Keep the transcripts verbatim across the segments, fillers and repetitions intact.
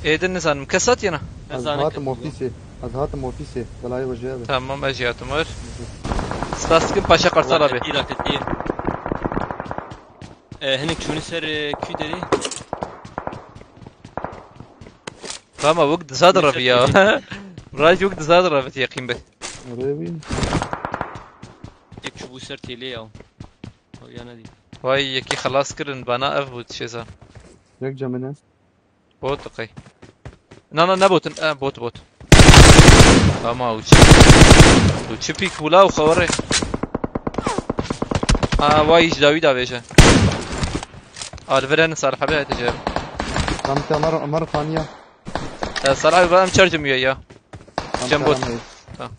Êdin nizanim. Kes hatiye na? Ez hatim ofîsê. Ez hatim ofîsê. Belayê we jê be. Tamam, ez jî hatim wir. Spas dikim, paşa Qartal abi. Raketî, raketî. E, hinek çûnî ser, e, kû derê. Tamam, wek diza de reviya. Raj wek diza de revit yeqîn be. Revî. Yek çûbû ser têlê ya. Ew ya nedî. Vay, yekî xelas kirin, bana ev bû şêza. Yek camine. Bot diqey. Na, na, ne botin, e, bot, bot. Ama û çi? Û çi pîk bû la û xewerê? A, vay, ji dawî davêje. A, li vir hene Salih abi, hete jê. Tam te Ömer, Ömer Faniya. E, Salih abi, em çar cem ya. Tam cem bot. Tamam.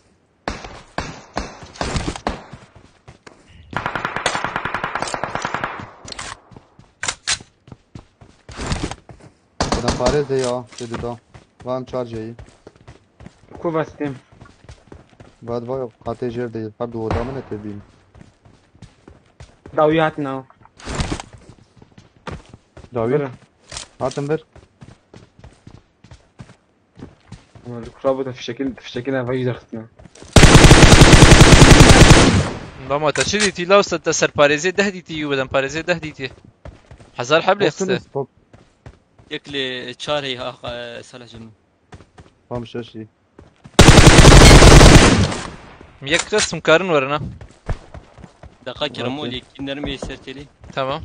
Bana parêzê ya, tê dida. Vam çar jeyî. Ku vestêm. Vad vay, qatê jêr de, her du oda min e tê bîn. Dawî hatina. Dawî? Bira. Hatin bir. Ama li kura bu da fişekil, fişekil ne vajî derxistina. Lama te çi dîtî, law se te ser parêzê deh dîtî, û beden parêzê deh dîtî. Hezar heb lê xiste. Yek lê çar hey ha, e, Salih Cemil. Tam şeşî. Yek res hûn karin werin ha. Deqa kerem ol yekî nermê ser têlî. Tamam.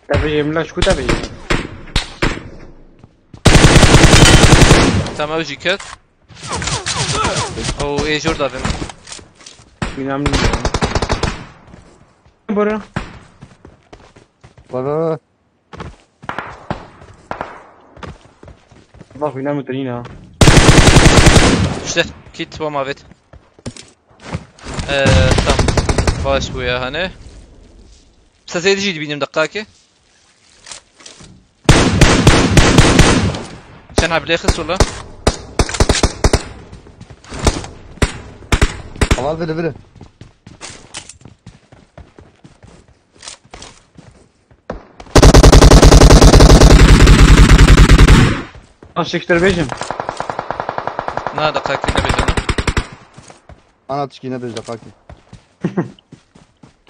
Te bijê min laş ku te bijê. Tamam, ew jî ket. Ew ê jor davê min. Bîna min. Bora. Bora. Bak, bîna min tirîna. İşte, kit wa mavêt. Ee, tam. Baş bû ya hani. Sezê dijî dibînim deqakê. Çend heblê xist wala. Heval biri biri. Aşıktır bejim. Na, deqakê nebêje, ne? Ana tişkî nebêj deqakê.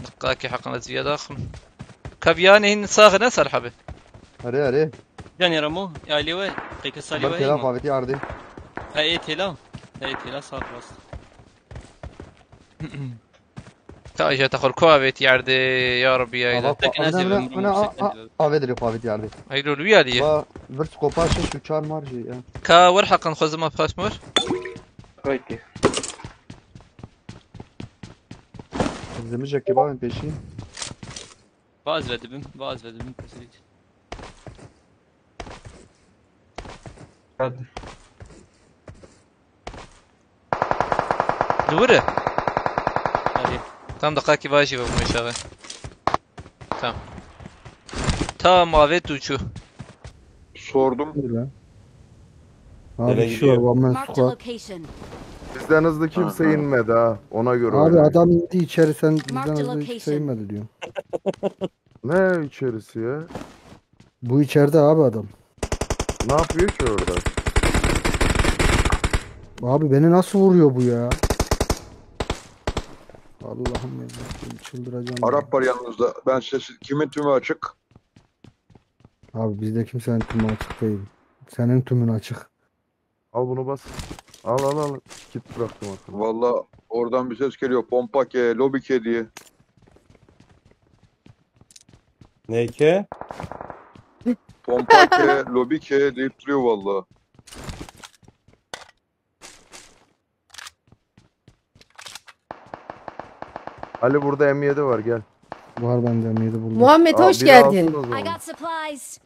Deqakê heqan ez viya daxim. Kaviyanê hin sax ne Salih abi? Erê, erê. Canê Remo, ya lê we, qêke salî we têla heyma. Xavêtî ardê. Ha, ê têla. Ha, ê têla sax rast. Ka je te xwe ku avêt yerdê, ya Rabbi, ya Ava ilahi. Tek xwe, nezê ana, be, ana, mırmur ana, şeklinde a, be. Avê dilê xwe avêt yerdê. Ay, lol, wî alî ye. Va, vir skopa şeş û çar mar jî, ya. Ka wer heqin xwe zima paş mor? Peki. Zimijek kebabên pêşî. Va ez vedibim, va ez vedibim, pesirik. Hadi. Li wir e? Hadi. Tam deqakî vajî ve bû meşaxê. Tam. Tam avêt û çû. Sordum. Öyle. Abi, nereye gidiyor? Şu var, One Man Marked a Squad. Location. Bizden hızlı kimse inmedi ha. Aha. Ona göre. Abi, oynayın. Adam indi içeri, sen bizden hızlı kimse inmedi diyor. Marked a location. Ne içerisi ya? Bu içeride abi adam. Ne yapıyor ki orada? Abi beni nasıl vuruyor bu ya? Allah'ım ya, çıldıracağım ya. Arap var yanınızda. Ben ses, kimin tümü açık? Abi bizde kimsenin tümü açık değil. Senin tümün açık. Al bunu bas. Al, al, al. Kit bıraktım arkana. Valla oradan bir ses geliyor. Pompa ke, lobi ke diye. Ne ke? Pompa ke, lobi ke deyip duruyor valla. Ali, burada M yedi var, gel. Var bende M yedi buldum. Muhammed, hoş geldin. Aa, biri alsın o zaman. I got supplies.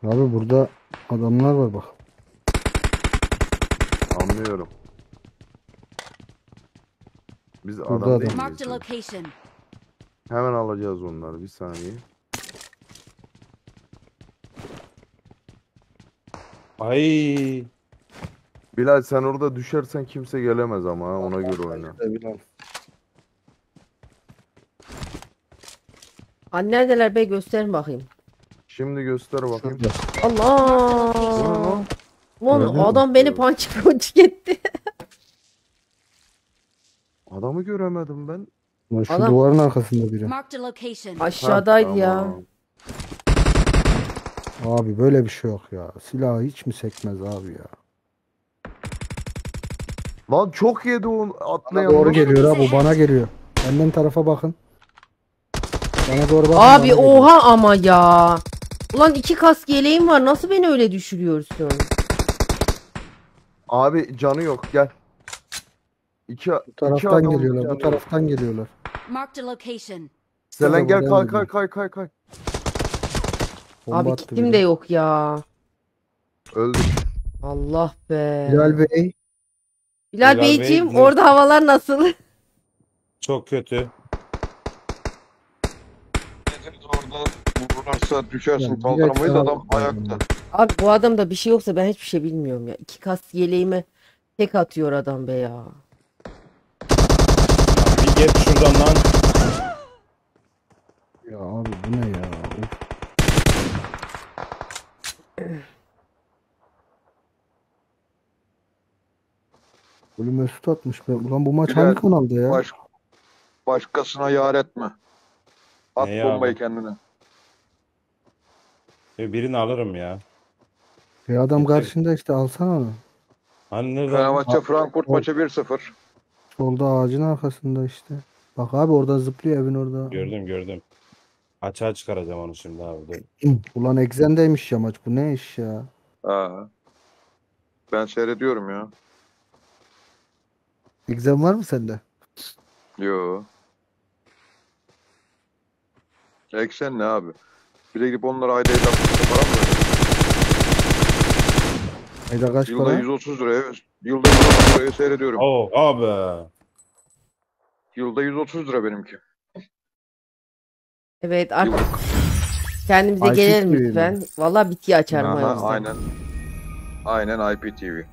Abi burada adamlar var bak. Anlıyorum. Biz adam değiliz. Burada adam. Marked a location. Hemen alacağız onları, bir saniye. Ay. Bilal, sen orada düşersen kimse gelemez ama ha, ona göre oyna. Bilal. Hani neredeler be, gösterin bakayım. Şimdi göster bakayım. Şurada. Allah. Vurun lan. Lan Öldü mü? Adam beni pançik ponçik etti. Adamı göremedim ben. Lan şu Adam- duvarın arkasında biri. Marked a location. Aşağıdaydı ya. Tamam. Abi böyle bir şey yok ya. Silahı hiç mi sekmez abi ya? Lan çok yedi o Bana atlayan. doğru Nasıl- geliyor ha bu, bana geliyor. Benden tarafa bakın. Bana doğru bakın. Abi bana geliyor. Oha ama ya. Ulan iki kask yeleğim var, nasıl beni öyle düşürüyorsun? Abi canı yok, gel. İki, Bu taraftan geliyorlar, bu taraftan geliyorlar. Marked a location. Selen gel, Oradan kay geliyor. Kay kay kay kay. Bomba Abi attı kitim biri. de yok ya. Öldük. Allah be. Bilal Bey. Bilal Bilal Beyciğim, Bey, orada havalar nasıl? Çok kötü. Orada vururlarsa düşersin, Ya, direkt kaldıramayız, sağa adam atladım. Ayakta. Abi bu adamda bir şey yoksa ben hiçbir şey bilmiyorum ya. İki kask yeleğime tek atıyor adam be ya. Bir geç şuradan lan. Ya abi bu ne ya? Of. Ölü Mesut atmış be. Ulan bu maç Bilal, hangi kanalda ya? Baş, başkasına yar etme. At Ne bombayı abi? Kendine. E, birini alırım ya. Ya adam Yeter. Karşında işte, alsana onu. Hani nerede? Fenerbahçe At- Frankfurt o- maçı bir sıfır. Solda ağacın arkasında işte. Bak abi, orada zıplıyor evin orada. Gördüm, gördüm. Açığa çıkaracağım onu şimdi abi. Dur. Ulan Exen'deymiş yamaç. Bu ne iş ya? Ha. Ben seyrediyorum ya. Exen var mı sende? Yo. Exen ne abi? Bir de gidip onlara ayda elli altmış para mı veriyorsun? Ayda kaç Yılda para? yüz otuz liraya, yılda yüz otuz liraya seyrediyorum. Oo abi. Yılda yüz otuz lira benimki. Evet artık Yıllık. kendimize I P gelelim T V mi? Lütfen. Valla bitiyor açarım Aha, ayağımızdan. Aynen. Aynen I P T V.